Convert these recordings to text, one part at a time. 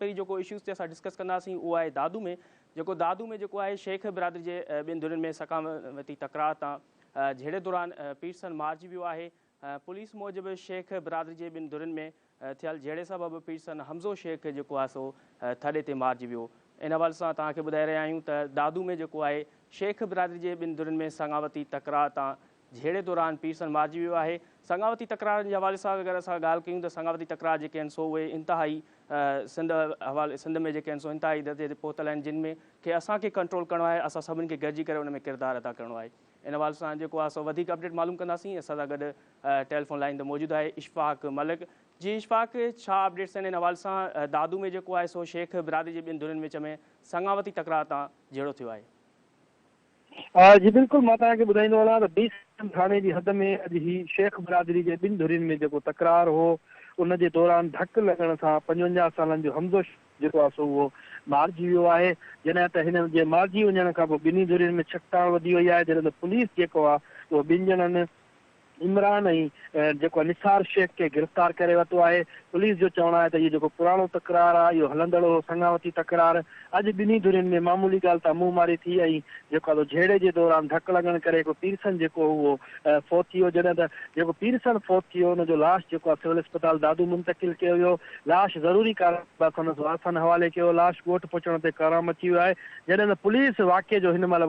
پهرين جيڪو اشوز تي اسان ڊسڪس ڪنداسين اهو آهي دادو ۾ جيڪو دادو ۾ جيڪو آهي شيخ برادري جي ٻن ڌرين ۾ ثقافتي تڪرار تان جهيڙي دوران پيرسن مارجي ويو آهي پوليس موجب شيخ برادري جي ٻن ڌرين ۾ ٿيل جهيڙي سبب پيرسن حمزو شيخ جيڪو آهي سو ٿڏي تي مارجي ويو. ان حوالي سان توهان کي ٻڌائي رهيا آهيون ته دادو ۾ جيڪو آهي شيخ برادري جي ٻن ڌرين ۾ سڱاوتي تڪرار تان جهيڙي دوران پيرسن مارجي ويو آهي. سڱاوتي تڪرارن جي حوالي سان اگر اسان ڳالهه ڪيون ته سڱاوتي تڪرار جيڪي آهن سو اهي انتهائي سنڌ حوالي سنڌ ۾ جيڪي آهن سو انتهائي درجي تي پهتل آهن جن ۾ کي اسان کي ڪنٽرول ڪرڻو آهي اسان سڀني کي گڏجي ڪري ان ۾ ڪردار ادا ڪرڻو آهي. ان حوالي سان جيڪو آهي سو وڌيڪ اپڊيٽ معلوم ڪنداسين اسان سان گڏ ٽيليفون لائين تي موجود آهي اشفاق ملڪ جي اشفاق ڇا اپڊيٽس آهن ان حوالي سان دادو ۾ جيڪو آهي سو شيخ برادري جي ٻن ڌرين وچ ۾ سڱاوتي تڪرار تان جهيڙو ٿيو آهي. جي بلڪل مان توهان کي ٻڌائيندو هلان ته بي سيڪشن ٿاڻي جي حد ۾ اڄ هي شيخ برادري جي ٻن ڌرين ۾ جيڪو تڪرار هو ان جي دوران ڌڪ لڳڻ سان 55 سالن جو حمزو شيخ جيڪو آهي سو اهو مارجي ويو آهي جڏهن ته هن جي مارجي وڃڻ کان پوء ٻنهي ڌرين ۾ ڇڪتاڻ وڌي وئي آهي جڏهن ته پوليس جيڪو آهي اهو ٻن ڄڻن عمران ۽ جيڪو آهي نثار شيخ کي گرفتار ڪري ورتو آهي پوليس جو چوڻ آهي ته اهو جيڪو پراڻو تڪرار آهي اهو هلندڙ هو سڱاوتي تڪرار اڄ ٻنهي ڌرين ۾ معمولي ڳالهه تان منهن ماري ٿي ۽ جيڪو آهي سو جهيڙي جي دوران ڌڪ لڳڻ ڪري هڪ پيرسن جيڪو هو اهو فوت ٿي ويو جڏهن ته جيڪو پيرسن فوت ٿي ويو ان جو لاش جيڪو آهي سول اسپتال دادو منتقل ڪيو ويو لاش ضروري ڪارروائي بعد سندس وارثن حوالي ڪيو، لاش ڳوٺ پهچڻ تي ڪهرام مچي ويو آهي، جڏهن ته پوليس واقعي جو هن مهل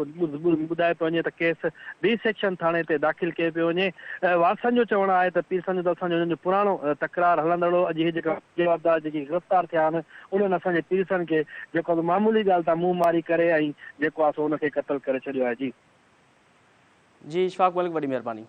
ٻڌايو پيو وڃي ته ڪيس بي سيڪشن ٿاڻي تي داخل ڪيو پيو وڃي، وارثن جو چوڻ آهي ته پيرسن جو ته اسان جو هنن جو پراڻو تڪرار هلندڙ هو، اڄ هي جيڪا جوابدار جيڪي گرفتار ٿيا آهن انهن اسان جي پيرسن کي جيڪو آهي سو معمولي ڳالهه تان منهن ماري ڪري ۽ جيڪو آهي سو ان کي قتل ڪري ڇڏيو آهي جي. جي اشفاق ملڪ وڏي مهرباني.